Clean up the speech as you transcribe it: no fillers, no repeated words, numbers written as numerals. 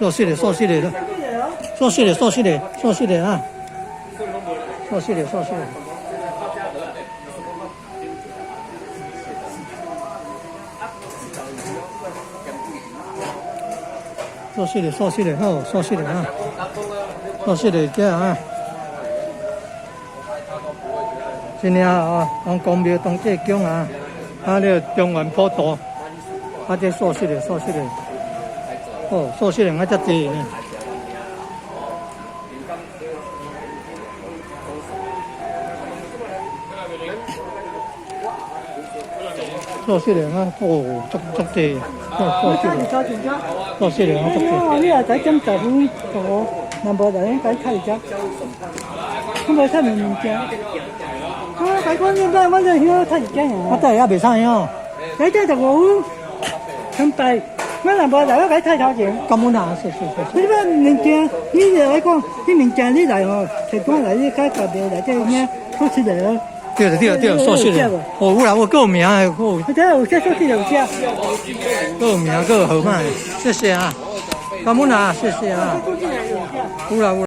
素食的，素食的，素食的，素食的，素食的啊，素食的，素食的。素食的，素食的，好，素食的啊，素食的這啊。真正啊，講公廟當這宮啊，啊，這個中元普渡，啊，這素食的，素食的，哦，素食的啊，遮濟呢。素食的啊，哦，足足濟，素食的，素食的啊，足濟。你若使點10分五，若無來該開只，我無啥物物件。啊，該講你買，我這香太一只爾。我等下也袂使哦。該這15分，三百，我若無來，我該太頭前。感恩啊，謝謝謝謝。你買物件，你來講，你物件你來吼，提講來你較特別來這爾，好食的。對對對，素食的。哦，有啦，有夠名的，夠。這有這素食有這。夠名夠號碼，謝謝啊，感恩啊，謝謝啊。有啦有。